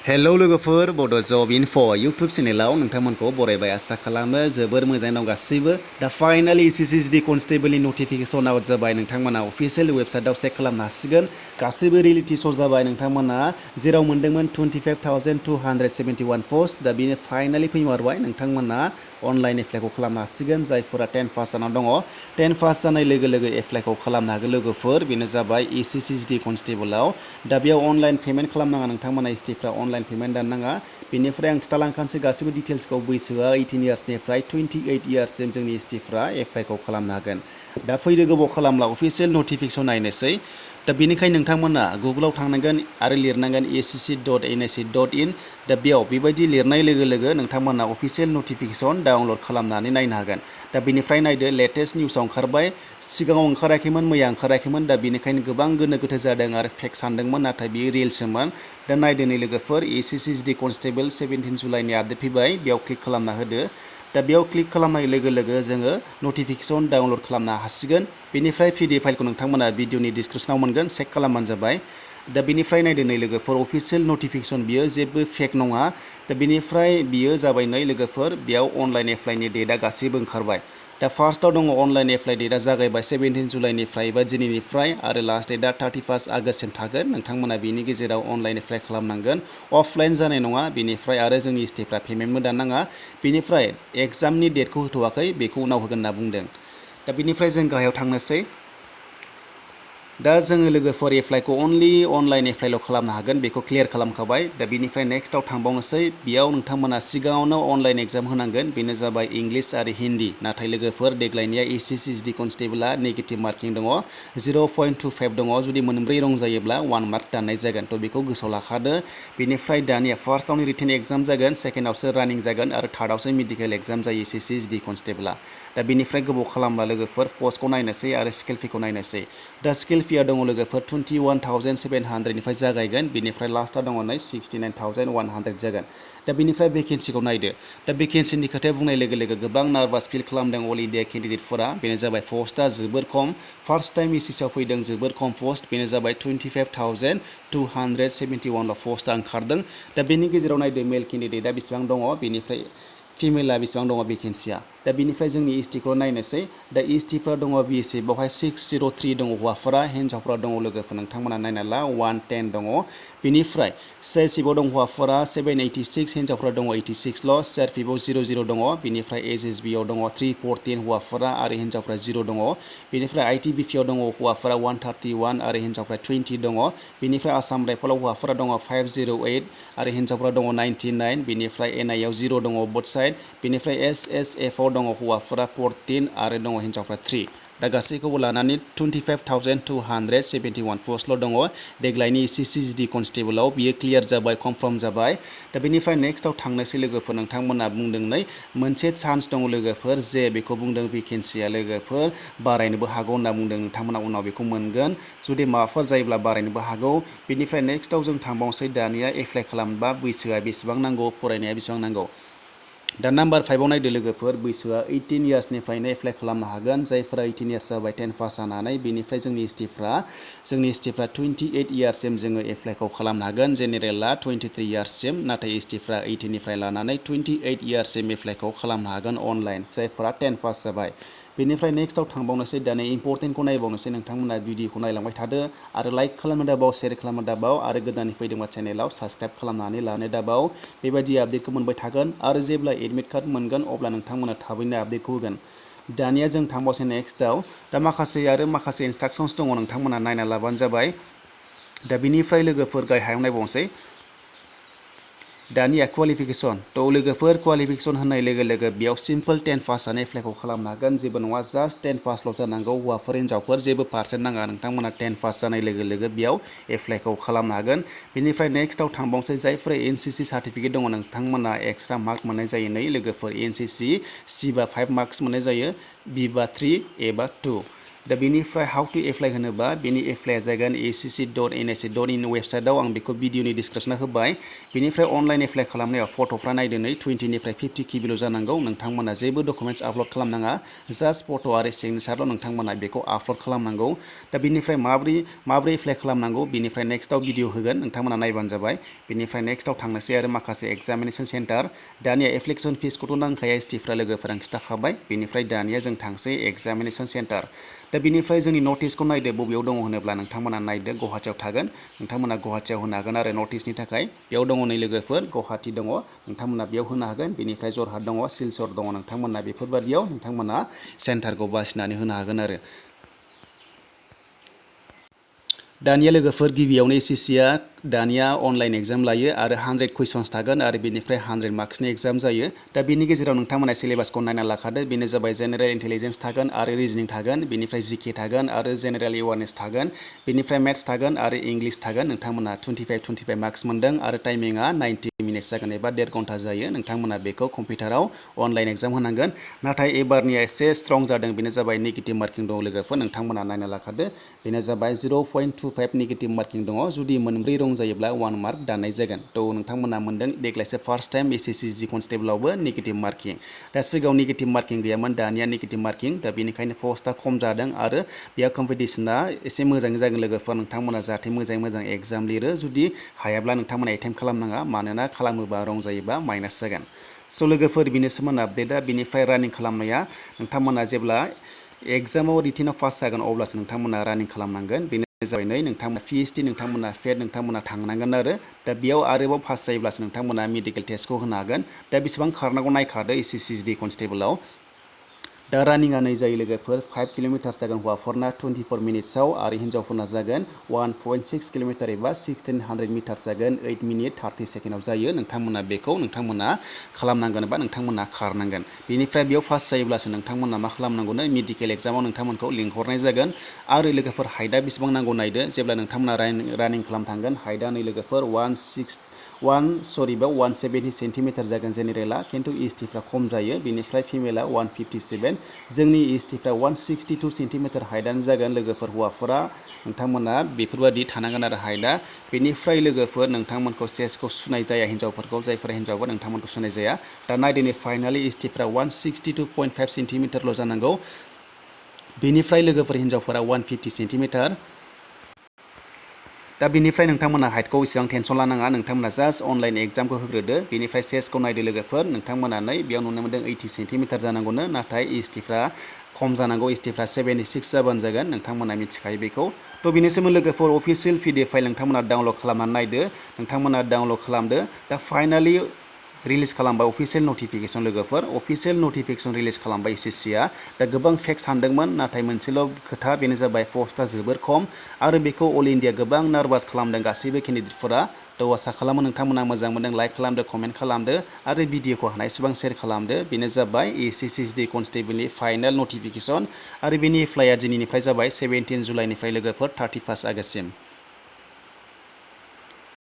Hello लोगोफोर बड' जब enough' YouTube चेनेलाव नोंथांमोनखौ बरायबाय आसा खालामो जोबोर मोजाङै दं गासैबो दा फाइनालि एसएससी जीडी कनस्टेबलनि नटिफिकेसन आउट जाबाय नोंथांमोना अफिशियेल वेबसाइटआव चेक खालामनो हासिगोन गासैबो रियेलिटि श' जाबाय नोंथांमोना जेराव मोनदोंमोन 25,271 पस्ट दा बेनो फाइनालि फैमारबाय नोंथांमोना अनलाइन एप्लाइखौ खालामनो हासिगोन जायफोरा 10 पास जाना दङ 10 पास जानाय लोगो लोगो एप्लाइखौ खालामनो हागोन लोगोफोर बेनो जाबाय एसएससी जीडी कनस्टेबलआव दा बेयाव अनलाइन पेमेन्ट खालामनाङा नोंथांमोना एसटिफ्रा अनलाइन पेमेन्ट दाननाङा बेनिफ्राय आं खिथालांखानोसै गासैबो डिटेल्सखौ बैसोआ 18 इयार्सनिफ्राय 28 इयार्ससिम जोंनि एसटिफ्रा एप्लाइखौ खालामनो हागोन दा फैदो गोबाव खालामला अफिशियेल नटिफिकेसन नायनोसै दा बेनिखायनो नोंथांमोना गुगोलाव थांनांगोन आरो लिरनांगोन ssc.nic.in दा बेयाव बेबायदि लिरनाय लोगो लोगो नोंथांमोना अफिशियेल नटिफिकेसन डाउनलड खालामनानै नायनो हागोन दा बेनिफ्राय नायदो लेटेस्ट निउसाव ओंखारबाय सिगाङाव ओंखाराखैमोन मैया ओंखाराखैमोन दा बेनिखायनो गोबां गोनो गोथो जादों आरो फेक सानदोंमोन नाथाय बेयो रियेलसोमोन दा नायदो नै लोगोफोर एसएससी जीडी कनस्टेबल 17 जुलाइनि आपडेट फैबाय बेयाव क्लिक खालामना होदो दा बेयाव क्लिक खालामनाय लोगो लोगो जोङो नटिफिकेसन डाउनलड खालामनो हासिगोन बेनिफ्राय पिडिएफ फाइलखौ नोंथांमोना भिडिअनि डिसक्रिपसनाव मोनगोन चेक खालामबानो जाबाय दा बेनिफ्राय नायदो नै लोगोफोर अफिशियेल नटिफिकेसन बियो जेबो फेक नङा दा बेनिफ्राय बियो जाबाय नै लोगोफोर बेयाव अनलाइन एप्लाइनि डेटआ गासैबो ओंखारबाय दा फार्स्टआव दङ अनलाइन एप्लाइ डेटआ जागायबाय 17 जुलाइनिफ्राय एबा दिनैनिफ्राय आरो लास्ट डेटआ 31 आगष्टसिम थागोन नोंथांमोना बेनि गेजेराव अनलाइन एप्लाइ खालामनांगोन अफलाइन जानाय नङा बेनिफ्राय आरो जोंनि एसटिफ्रा पेमेन्टबो दाननाङा बेनिफ्राय एग्जामनि डेटखौ होथ'वाखै बेखौ उनाव होगोन होनना बुंदों दा बेनिफ्राय जों गाहायाव थांनोसै दा जोङो लोगोफोर एप्लाइखौ अनलि अनलाइन एप्लाइल' खालामनो हागोन बेखौ क्लियार खालामखाबाय दा बेनिफ्राय नेक्स्टआव थांबावनोसै बेयाव नोंथांमोना सिगाङावनो अनलाइन एग्जाम होनांगोन बेनो जाबाय इंलिश आरो हिन्दी नाथाय लोगोफोर देग्लायनिया एसएससी जीडी कनस्टेबलआ नेगेटिभ मार्किं दङ 0.25 दङ जुदि मोनब्रै रं जायोब्ला 1 मार्क दाननाय जागोन थ' बेखौ गोसोआव लाखादो बेनिफ्राय दानिया फार्स्टआवनो रिटेन एग्जाम जागोन सेकेन्डआवसो रानिं जागोन आरो थार्डआवसो मेडिकेल एग्जाम जायो एसएससी जीडी कनस्टेबलआ दा बेनिफ्राय गोबाव खालामब्ला लोगोफोर पस्टखौ नायनोसै आरो स्केल फिखौ नायनोसै दा स्केल फिया दङ लोगोफोर 21,700निफ्राय जागायगोन बेनिफ्राय लास्टआ दङ नै 69,100 जागोन दा बेनिफ्राय भेकेन्सिखौ नायदो दा भेकेन्सिनि खोथाया बुंनाय लोगो लोगो गोबां नार्भास फिल खालामदों अल इन्डिया केन्डिडेटफोरा बेनो जाबाय पस्टआ जोबोर खम फार्स्ट टाइम एसएससिआव फैदों जोबोर खम पस्ट बेनो जाबाय 25,271 पस्टआ ओंखारदों दा बेनि गेजेराव नायदो मेल केन्डिडेटआ बेसेबां दङ बेनिफ्राय फिमेलआ बेसेबां दङ भेकेन्सिया दा बेनिफ्राय जोंनि एसटिखौ नायनोसै दा एसटिफ्रा दङ बिएसए बेवहाय 603 दङ हौवाफोरा हिन्जावफोरा दङ लोगोफोर नोंथांमोना नायना ला 110 दङ बेनिफ्राय सिआइएसएफआव दं हौवाफोरा 786 हिन्जावफोरा दङ 86ल' सिआरपिएफआव 00 दङ बेनिफ्राय एसएसबिआव दङ 314 हौवाफोरा आरो हिन्जावफोरा 0 दङ बेनिफ्राय आइटिबिपिआव दङ हौवाफोरा 131 आरो हिन्जावफोरा 20 दङ बेनिफ्राय आसाम राइफलआव हौवाफोरा दङ 508 आरो हिन्जावफोरा दङ 99 बेनिफ्राय एनआइआव 0 दङ बोथ साइड बेनिफ्राय एसएसएफआव दङ हौवाफोरा 14 आरो दङ हिन्जावफोरा 3 दा गासैखौबो लानानै 25,271 पस्टल' दङ देग्लायनि एसएससी जीडी कनस्टेबलआव बियो क्लियार जाबाय कनफार्म जाबाय दा बेनिफ्राय नेक्स्टआव थांनोसै लोगोफोर नोंथांमोना बुंदों नै मोनसे चान्स दङ लोगोफोर जे बेखौ बुंदों भेकेन्सिया लोगोफोर बारायनोबो हागौ होनना बुंदों नोंथांमोना उनाव बेखौ मोनगोन जुदि माबाफोर जायोब्ला बारायनोबो हागौ बेनिफ्राय नेक्स्टआव जों थांबावनोसै दानिया एप्लाइ खालामबा बैसोआ बेसेबां नांगौ फरायनाया बेसेबां नांगौ दा नाम्बार 5आव नायदो लोगोफोर बैसोआ 18 इयार्सनिफ्रायनो एप्लाइ खालामनो हागोन जायफोरा 18 इयार्स जाबाय 10 पास जानानै बेनिफ्राय जोंनि एसटिफ्रा 28 इयार्ससिम जोङो एप्लाइखौ खालामनो हागोन जेनेरेला 23 इयार्ससिम नाथाय एसटिफ्रा 18 निफ्राय लानानै 28 इयार्ससिम एप्लाइखौ खालामनो हागोन अनलाइन जायफोरा 10 पास जाबाय बेनिफ्राय नेक्स्टआव थांबावनोसै दानि इम्परटेन्टखौ नायबावनोसै नोंथांमोना भिडिअखौ नायलांबाय थादो आरो लाइक खालामनो दाबाव शेयार खालामनो दाबाव आरो गोदानै फैदोंबा चेनेलाव साबस्क्राइब खालामनानै लानो दाबाव बेबायदि आपडेटखौ मोनबाय थागोन आरो जेब्ला एडमिट कार्ड मोनगोन अब्ला नोंथांमोना थाबैनो आपडेटखौ होगोन दानिया जों थांबावसै नेक्स्टआव दा माखासे इन्सट्राक्सन्स दङ नोंथांमोना नायना लाबानो जाबाय दा बेनिफ्राय लोगोफोर गाहायाव नायबावनोसै दानिया क्वालिफिकेसन थ' लोगोफोर क्वालिफिकेसन होननाय लोगो लोगो बेयाव सिम्पल 10 पासआनो एप्लाइखौ खालामनो हागोन जेबो नङा जास्ट 10 पासल' जानांगौ हौवाफोर हिन्जावफोर जेबो पार्सेन्ट नाङा नोंथांमोना 10 पास जानाय लोगो लोगो बेयाव एप्लाइखौ खालामनो हागोन बेनिफ्राय नेक्स्टआव थांबावनोसै जायफोरा एनसिसि सार्टिफिकेट दङ नोंथांमोना एक्सट्रा मार्क मोननाय जायो नै लोगोफोर एनसिसि सि बा 5 मार्क्स मोननाय जायो बि बा 3 ए बा 2 दा बेनिफ्राय हाउ टु एप्लाइ होनोबा बेनि एप्लाइया जागोन acc.nsa.in वेबसाइटआव आं बेखौ भिडिअनि डिसक्रिपसनाव होबाय। बेनिफ्राय अनलाइन एप्लाइ खालामनायाव फट'फ्रा नायदो नै 20निफ्राय 50 किबिल' जानांगौ। नोंथांमोना जेबो डकुमेन्ट्स आपल'ड खालामनाङा, जास्ट फट' आरो सिगनेचारल' नोंथांमोना बेखौ आपल'ड खालामनांगौ। दा बेनिफ्राय माब्रै एप्लाइ खालामनांगौ बेनिफ्राय नेक्स्टआव भिडिअ होगोन, नोंथांमोना नायबानो जाबाय। बेनिफ्राय नेक्स्टआव थांनोसै आरो माखासे एग्जामिनेसन सेन्टार। दानिया एप्लिकेसन फिसखौथ' नांखाया एसटिफ्रा लोगोफोरा खिथाखाबाय। बेनिफ्राय दानिया जों थांसै एग्जामिनेसन सेन्टार। दा बेनिफ्राय जोंनि नटिसखौ नायदो बबेयाव दङ होनोब्ला नोंथांमोना नायदो गुवाहाटियाव थागोन। नोंथांमोना गुवाहाटियाव होनो हागोन आरो नटिसनि थाखाय बेयाव दङ नै लोगोफोर गुवाहाटि दङ, नोंथांमोना बेयाव होनो हागोन। बेनिफ्राय जरहाट दङ, सिलचर दङ, नोंथांमोना बेफोरबादियाव नोंथांमोना सेन्टारखौ बासिनानै होनो हागोन आरो। दानिया लोगोफोर गिबियावनो एसएससिया दानिया अनलाइन एग्जाम लायो आरो 100 कुइसन्स थागोन आरो बेनिफ्राय 100 मार्क्सनि एग्जाम जायो। दा बेनि गेजेराव नोंथांमोना सिलेबासखौ नायना लाखादो। बेनो जाबाय जेनेरेल इन्टेलिजेन्स थागोन आरो रिजनिं थागोन, बेनिफ्राय जिके थागोन आरो जेनेरेल एवारनेस थागोन, बेनिफ्राय मेथ्स थागोन आरो इंलिस थागोन। नोंथांमोना 25 मार्क्स मोनदों आरो टाइमिंआ 90 मिनिट्स जागोन एबा 1.5 घन्टा जायो। नोंथांमोना बेखौ कम्पिउटाराव अनलाइन एग्जाम होनांगोन। नाथाय एबारनिया एसे स्ट्रं जादों, बेनो जाबाय नेगेटिभ मार्किं दं लोगोफोर, नोंथांमोना नायना लाखादो। बेनो जाबाय 0.25 नेगेटिभ मार्किं दङ। जुदि मोनब्रै रं जायोब्ला 1 मार्क दाननाय जागोन। थ' नोंथांमोना मोनदों देग्लायसो फार्स्ट टाइम एसएससि जि कनस्टेबलावबो नेगेटिभ मार्किं। दा सिगाङाव नेगेटिभ मार्किं गैयामोन, दानिया नेगेटिभ मार्किं। दा बेनिखायनो पस्टआ खम जादों आरो बेयाव कम्पिटिसना एसे मोजाङै जागोन लोगोफोर। नोंथांमोना जाहाथे मोजाङै एग्जाम लिरो। जुदि हायाब्ला नोंथांमोना एटेम्प्ट खालामनाङा, मानोना खालामोबा रं जायोबा माइनास जागोन। स' लोगोफोर बेनोसोमोन आपडेटआ। बेनिफ्राय रानिं खालामनाया नोंथांमोना जेब्ला एग्जामाव रिटेनाव पास जागोन अब्लासो नोंथांमोना रानिं खालामनांगोन। बेनो जाबाय नै नोंथांमोना पिएचडि, नोंथांमोना फेड, नोंथांमोना थांनांगोन आरो। दा बेयाव आरोबाव पास जायोब्लासो नोंथांमोना मेडिकेल टेस्टखौ होनो हागोन। दा बेसेबां खारनांगौ नायखादो एसएससि जीडी कनस्टेबलाव। दा रानिंआ नै जायो लोगोफोर 5 किल'मिटार जागोन हौवाफोरना 24 मिनिट्सआव आरो हिन्जावफोरना जागोन 1.6 किल'मिटार एबा 1600 मिटार जागोन 8 मिनिट 30 सेकेन्डआव जायो। नोंथांमोना बेखौ नोंथांमोना खालामनांगोन एबा नोंथांमोना खारनांगोन। बेनिफ्राय बेयाव पास जायोब्लासो नोंथांमोना मा खालामनांगौनो मेडिकेल एग्जामाव नोंथांमोनखौ लिंहरनाय जागोन। आरो लोगोफोर हाइटआ बेसेबां नांगौ नायदो। जेब्ला नोंथांमोना रानिं खालाम थांगोन हाइटआ नै लोगोफोर 170 सेन्टिमिटार जागोन जेनेरेला, खिन्थु एसटिफ्रा खम जायो। बेनिफ्राय फिमेला 157, जोंनि एसटिफ्रा 162 सेन्टिमिटार हाइटआनो जागोन लोगोफोर। हौवाफोरा नोंथांमोना बेफोरबायदि थानांगोन आरो हाइटआ। बेनिफ्राय लोगोफोर नोंथांमोनखौ चेस्टखौ सुनाय जाया हिन्जावफोरखौ, जायफोरा हिन्जावफोर नोंथांमोनखौ सुनाय जाया। दा नायदिनै फाइनालि एसटिफ्रा 162.5 सेन्टिमिटारल' जानांगौ। बेनिफ्राय लोगोफोर हिन्जावफोरा 150 सेन्टिमिटार। दा बेनिफ्राय नोंथांमोना हाइटखौ इसेबां टेनसन लानाङा, नोंथांमोना जास्ट अनलाइन एग्जामखौ होग्रोदो। बेनिफ्राय चेस्टखौ नायदो लोगोफोर, नोंथांमोना नै बेयाव नुनो मोनदों 80 सेन्टिमिटार जानांगौनो, नाथाय एसटिफ्रा खम जानांगौ। एसटिफ्रा 76 जाबानो जागोन, नोंथांमोना मिथिखायो बेखौ। थ' बेनोसैमोन लोगोफोर अफिसियेल पिडिएफ फाइल नोंथांमोना डाउनलड खालामनानै नायदो, नोंथांमोना डाउनलड खालामदो। दा फाइनालि रिलिज खालामबाय अफिसियेल नटिफिकेसन लोगोफोर, अफिसियेल नटिफिकेसन रिलिज खालामबाय एसएससिया। दा गोबां फेक सानदोंमोन, नाथाय मोनसेल' खोथा, बेनो जाबाय पस्टआ जोबोर खम आरो बेखौ अल इन्डिया गोबां नार्भास खालामदों गासैबो केन्डिडेटफोरा। थ' आसा खालामो नोंथांमोना मोजां मोनदों, लाइक खालामदो, कमेन्ट खालामदो आरो भिडिअखौ हानायसेबां शेयार खालामदो। बेनो जाबाय एसएससि जीडी कनस्टेबलनि फाइनाल नटिफिकेसन आरो बेनि एप्लाइआ दिनैनिफ्राय जाबाय 17 जुलाइनिफ्राय लोगोफोर 31 आगष्टसिम।